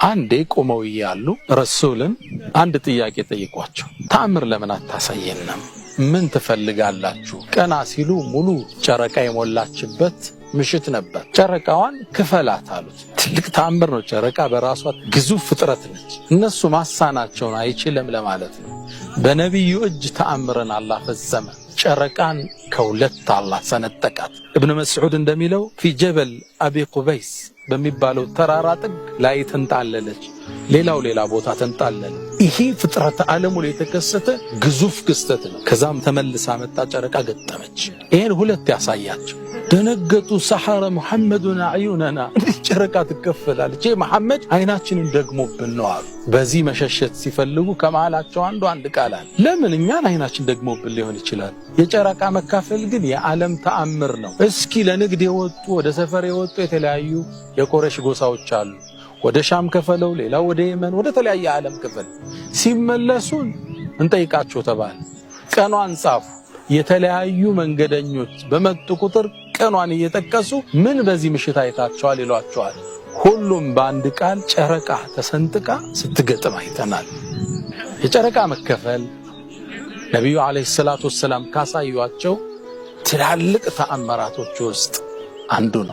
አንዴ ቆመው እያሉ ረሱልን አንድ ጥያቄ ጠይቋቸው፣ ተአምር ለምን አታሳየንም? ምን ትፈልጋላችሁ? ቀና ሲሉ ሙሉ ጨረቃ የሞላችበት ምሽት ነበር። ጨረቃዋን ክፈላት አሉት። ትልቅ ተአምር ነው። ጨረቃ በራሷ ግዙፍ ፍጥረት ነች። እነሱ ማሳናቸውን አይችልም ለማለት ነው። በነቢዩ እጅ ተአምርን አላህ ፈጸመ። ጨረቃን ከሁለት አላህ ሰነጠቃት። እብን መስዑድ እንደሚለው في جبل أبي قبيس በሚባለው ተራራ ጥግ ላይ ተንጣለለች፣ ሌላው ሌላ ቦታ ተንጣለለ። ይሄ ፍጥረተ ዓለሙ ላይ የተከሰተ ግዙፍ ክስተት ነው። ከዛም ተመልሳ መጣ፣ ጨረቃ ገጠመች። ይሄን ሁለት ያሳያቸው ደነገጡ። سحر محمد أعيننا፣ እንዴት ጨረቃ ትከፈላለች? መሐመድ አይናችንን ደግሞብን ነው አሉ። በዚህ መሸሸት ሲፈልጉ ከመሃላቸው አንዱ አንድ ቃል አለ። ለምን እኛን አይናችን ደግሞብን ሊሆን ይችላል። የጨረቃ መካፈል ግን የዓለም ተአምር ነው። እስኪ ለንግድ የወጡ፣ ወደ ሰፈር የወጡ የተለያዩ የቆረሽ ጎሳዎች አሉ። ወደ ሻም ከፈለው፣ ሌላው ወደ የመን፣ ወደ ተለያየ ዓለም ክፍል ሲመለሱ እንጠይቃቸው ተባለ። ቀኗን ጻፉ። የተለያዩ መንገደኞች በመጡ ቁጥር ቀኗን እየጠቀሱ ምን በዚህ ምሽት አይታቸዋል ይሏቸዋል። ሁሉም በአንድ ቃል ጨረቃ ተሰንጥቃ ስትገጥም አይተናል። የጨረቃ መከፈል ነቢዩ ዓለይሂ ሰላቱ ወሰላም ካሳዩአቸው ትላልቅ ተአምራቶች ውስጥ አንዱ ነው።